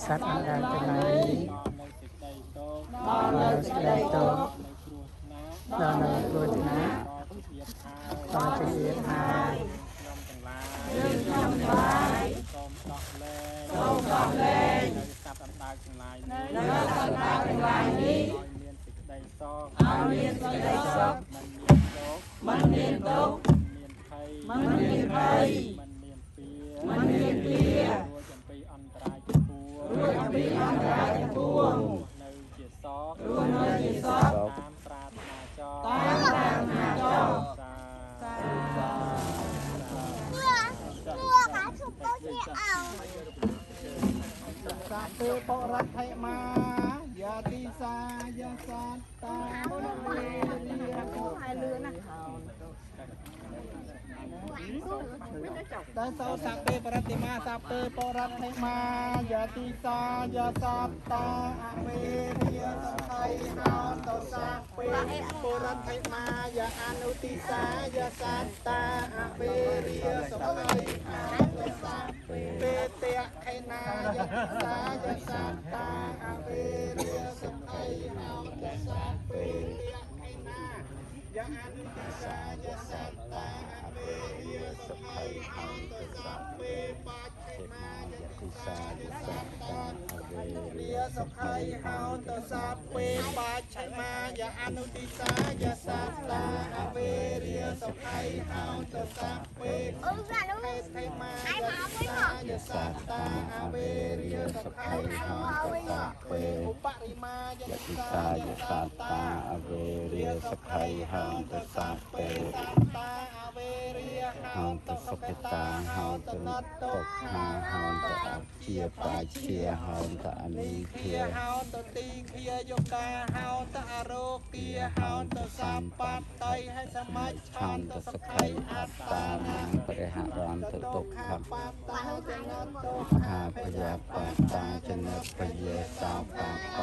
សត្វអណ្ដើកទាំងឡាយនេះ ដល់នៅសេចក្តីទុក្ខ ដល់នៅសេចក្តីទុក្ខ ដល់នៅគ្រោះថ្នាក់ ដល់នៅគ្រោះថ្នាក់ ដល់ចង្អៀតហើយ ខ្ញុំទាំងឡាយ យើងខ្ញុំទាំងឡាយ សូមដោះលែង សូមដោះលែង នៅសត្វអណ្ដើកទាំងឡាយនេះ នៅសត្វអណ្ដើកទាំងឡាយនេះ ឲ្យមានសេចក្តីសុខ ឲ្យមានសេចក្តីសុខ មិនមានទុក្ខ មិនមានទុក្ខ មានភ័យ មិនមានភ័យ មិនមានពៀ មិនមានពៀ រួចអំពីអន្តរាយទាំងពួង រួចអំពីអន្តរាយទាំងពួង រស់នៅជាសុខ រស់នៅជាសុខ តាមប្រាថ្នាចង់ តាមប្រាថ្នាចង់ សា សពេបរដ្ឋិមាយាតិសាយាសត្តាវេរិយតសោសពេបរតិមាសពេបរដ្ឋិមាយាតិសាយាសត្តាអវេរិយសខៃហោតសពេបរដ្ឋិមាយាអនុតិសាយាសត្តាអវេរិយសខៃហោតសពេតៈខេណាយតិសាយសត្តាអវេរិយសខៃហោតសពេតៈខេណាយអនុតិសាយសត្តាអវេរិយសខៃហោតសពេបាឆេមាយតិសាយសត្តា អវេ រិយសុខៃហោតសាពេបាឆមាយអនុតិសាយសត្តាអវេរិយសុខៃហោតសាពេហេថេមាយសាយសត្តាអវេរិយសុខៃហោតសាពេឧបរិមាយ យតិសាយសត្តាអវេរិយសុខៃហន្តសាពេ សត្តាអវេរិយហោ ហន្ត ត សុ សុ ខតា ខតា ហ ហោ ន្ត តន និ ត តុ ុ ខាហន្តអជាបាជាហន្តអនិ ខា ខា ហោតទីខាយកាហោតអរោគាហោតសម្បត្តិហេសមាឆន្ទសុខៃអ អ ត្ ត្ តា តា នា នំបរិហរន្តទុក្ខ បតាចនតុ ខាភយាបតាចនពយាសោបប